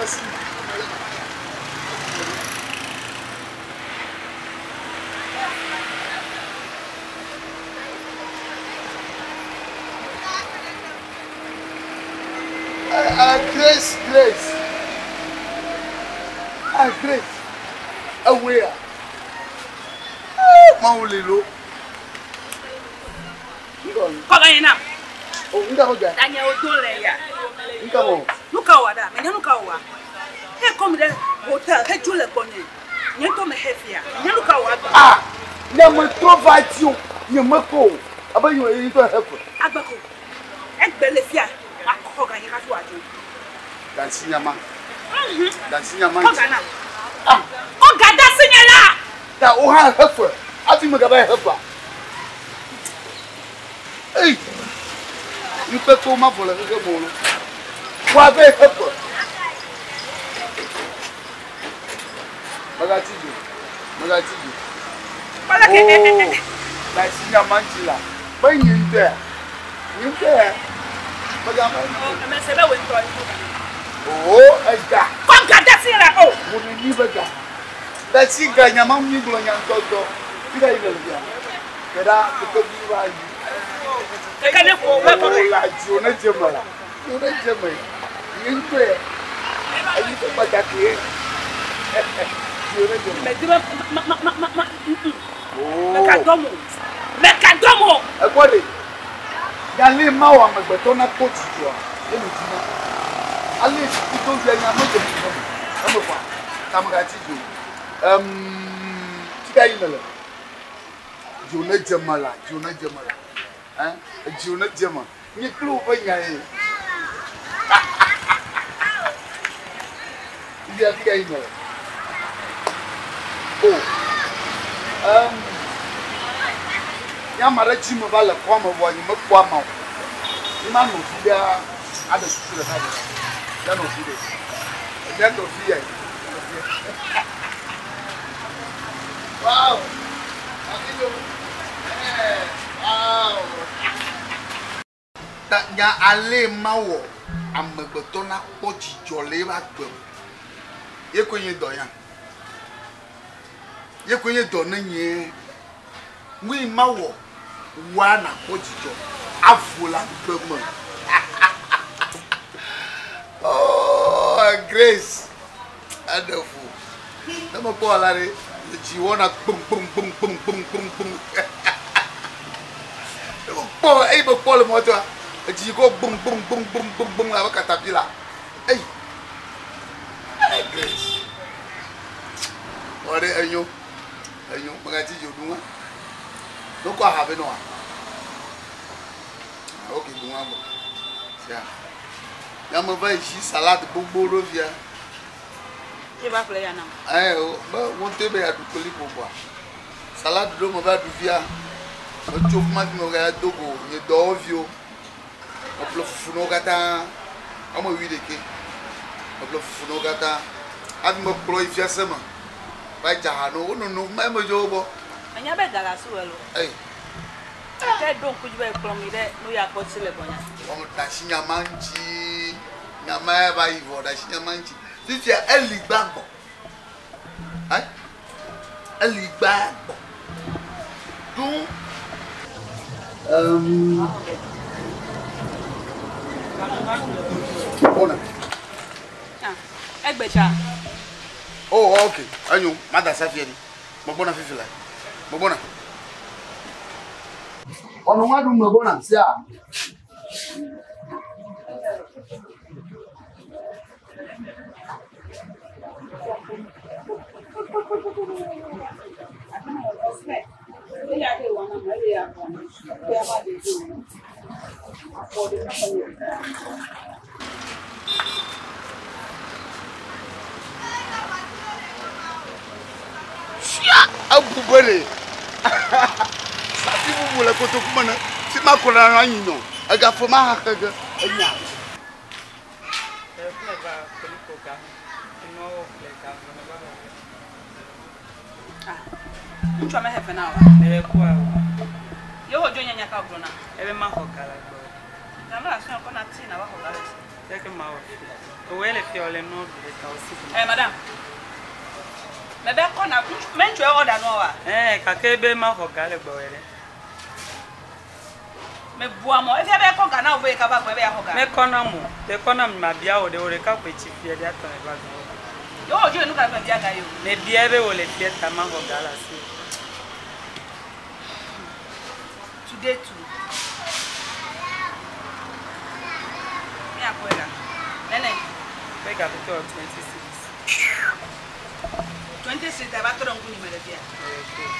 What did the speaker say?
asi. Ah, Grace, Grace. Ah, Grace. Ewea. Eh, Mawu li lo. Kɔga yi nam. O, nka ko gɛ. Tanya o do le ya. Nka mo. Nu ka wa da, menya nu ka wa. He kɔm ɖe hotel, he dzo le gbɔnye. Nye ŋutɔ me he fia. Menya nu ka wa gba. Ah, nye me trɔ va dzi o. Nye me ko o. Abe yi yi ŋutɔ he fe. Agbeko. Egbe le fia. Makɔ ga nye hafi wòadzo. Dansi nyama. Dansi nyama. Kɔ ga nam. Ah, Kɔ ga da si nye la. ta o hã he fe. Hafi me gava he fea. Ei! Nukpekpewo mavɔ le xexe me o lo. Woave he fe. Megatsi dzo. Megatsi dzo. Kpɔ ke Oh, dansi nyama ŋuti la. Be nye ŋutɔea? Nye ŋutɔea? Megava yi. Ame se be wòe ŋutɔ ye kɔ ga nam. Oh, ega. Kɔ ga da si nye la o. Wò neni be ga. Dansi ga nyama mi gblɔ nya ŋutɔŋutɔ. Fi ka yi le fia? Ke ɖa kekevi va yi. Keke ne ƒo wo kɔ O la dziwò ne dze me la. Dziwò ne dze me. Nye ŋutɔe. Eyi ƒe kpataki ye. Dziwò ne dze me. Medi be ma ma ma ma ma. Oh. Meka dɔm o. Meka dɔm o. Ekpɔ ɖe. Nya le ma wɔ amegbetɔ nakpɔ dzidzɔa ye me dzina. Ale kudo via nya me dze me me. Eme kɔa. Ta megatsi dzo. Em fika yi nele? Dzo ne dze me la, dzo ne dze me la. Hein? Dzo ne dze me. Nye kple wò ƒe nya ye. Fifia fika yi nele? O. Em nye ame aɖe dzi me va le kɔa me vɔa nye mekpɔ ama o. Nye ma nɔ fi ɖaa aɖe susu ɖeka ɖeka. Ya nɔ fi ɖe. Mía tɔ fi ya. Wow. Amigo. Eh, wow. Ta nya ale mawɔ amegbetɔ nakpɔ dzidzɔ le eƒe agbe me. Ye koe nye dɔ ya. Ye koe nye dɔ ne nye. Nu yi mawɔ woa nakpɔ dzidzɔ avo le agbe me. Oh, Grace. Eɖe fu. Ne mekpɔ wò la ɖe, dzi wɔna kpum kpum kpum kpum kpum kpum kpum. Ne mekpɔ eyi mekpɔ le mɔtoa, edzi kɔ gbum gbum gbum gbum gbum gbum abe katapila. Eyi. Hey, Grace. Wɔ ɖe enyo. Enyo. Megatsi dzo ɖu ŋua. Ne wokɔ aha vɛ nɔ wa. Ok, ɖu ŋua gbɔ. Sia. Ya me va yi zi salade gbogbo ɖo fia. Ye va ƒle ya nam. Ɛ o be wo ŋutɔe be yeaɖu koliƒo kɔa. Salade ɖo me va ɖu fia. Metso fi ma fi me va do go nye dɔwɔviwo. Meƒle fufu na wo katã. Woame wuiɖekɛ. Meƒle fufu na wo katã. Hafi mekplɔ yi fiase me va dze aha na wo. Wonono eme medzo wo gbɔ. Menya be ga le asiwò elo. Ei. Gake ɖo ŋku dzi be ekplɔm yi ɖe nu ya kpɔ tsi le gbɔnya. Wɔme ɖe asi nyama ŋuti. Nyama ya va yi vɔ ɖe asi nyama ŋuti. Fifia eli gba gbɔ. Ɛ? Eli gba gbɔ. Ɖo. Um. Bona. Ah, egbe tsa. Oh, okay. Enyo, mada safia di. Megbɔna fifi la. Megbɔna. Ɔnɔ ŋua ɖum megbɔna sia. Fia ebu be ɖe. Safi bubu le kotoku me ne. Fi ma ko la anyi nyɔ. Egafe ma ha xe ge enya. Ŋutsua mehe fe na oa? Yewo dzo nye nya ka wògblɔ na? Ebe maxɔ ga le gbɔwò. Ga mele asi kɔ na tii na va xɔ ga le esi. Leke mawɔ fi? Ewɔe le fia wòle nua ɖu le ta wòsi ɖu. Eh, madame. Mebe kɔ na me ŋutsua order nua wa? Ɛɛ, gake ebe maxɔ ga le gbɔwɔe ɖe. Mebua mɔ. Efia be ekɔ ga na wò be yekava gbɔe be yeaxɔ ga. Mekɔ nam o. Ɖe kɔ nam mabia wò ɖe wò ɖeka koe tsi fia ɖe atɔ nèva gbɔwò. Ye wò dzi le nu ka gbe bia ga ye o? Mebiae be wò le fia ta maxɔ ga le asiwò. Today too. Míakpɔe ɖa. Nene. Ƒe ga pɛtɛ wɔ 20 cedis. 20 cedis ta va tɔ ɖe ŋkunye me le fia. Okay.